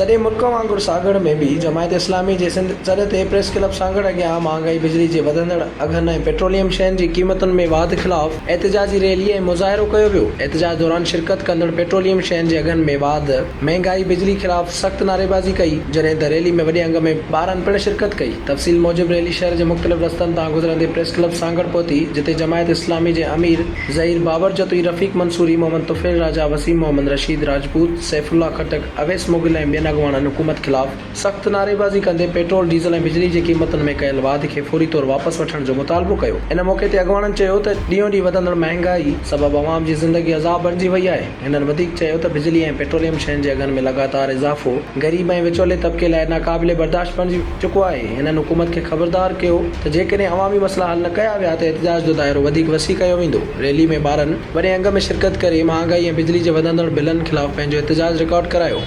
سڄي ملڪ وانگر سانگهڙ ۾ به جماعت اسلامي جي سنڌ سڏ تي پريس ڪلب سانگهڙ اڳيان مهانگائي بجلي جي وڌندڙ اگهن ۽ پيٽروليم شين جي قيمتن ۾ واڌ خلاف احتجاجي ريلي ۽ مظاهرو ڪيو ويو. احتجاج دوران شرڪت ڪندڙ پيٽروليم شين جي اگهن ۾ واڌ، مهنگائي بجلي خلاف سخت نعريبازي ڪئي، جڏهن ته ريلي ۾ وڏي انگ ۾ ٻارن پڻ شرڪت ڪئي. تفصيل موجب ريلي شهر جي مختلف رستن تان گذرندي پريس ڪلب سانگهڙ پهتي، جتي جماعت اسلامي جي امير ظهير بابر جتوئي، رفيق منصوري، محمد طفيل راجا، وسيم محمد رشيد راجپوت، سيف الله خٽڪ، اويس مغل ۽ ٻين اڳواڻن حڪومت خلاف سخت نعريبازي ڪندي پيٽرول، ڊيزل ۽ بجلي جي قيمتن ۾ ڪيل واڌ کي فوري طور واپس وٺڻ جو مطالبو ڪيو. ان موقعي تي اڳواڻن چيو ته ڏينهون ڏينهن وڌندڙ مهانگائي سبب عوام جي زندگي عذاب بڻجي وئي آهي. هنن وڌيڪ چيو ته بجلي ۽ پيٽروليم شين جي اگهن ۾ لڳاتار اضافو غريب ۽ وچولي طبقي لاء ناقابل برداشت بڻجي چڪو آهي. هنن حڪومت کي خبردار ڪيو ته جيڪڏهن عوامي مسئلا حل نه ڪيا ويا ته احتجاج جو دائرو وڌيڪ وسيع ڪيو ويندو. ريلي ۾ ٻارن وڏي انگ ۾ شرڪت ڪري مهانگائي ۽ بجلي جي وڌندڙ بلن خلاف پنهنجو احتجاج رڪارڊ ڪرايو.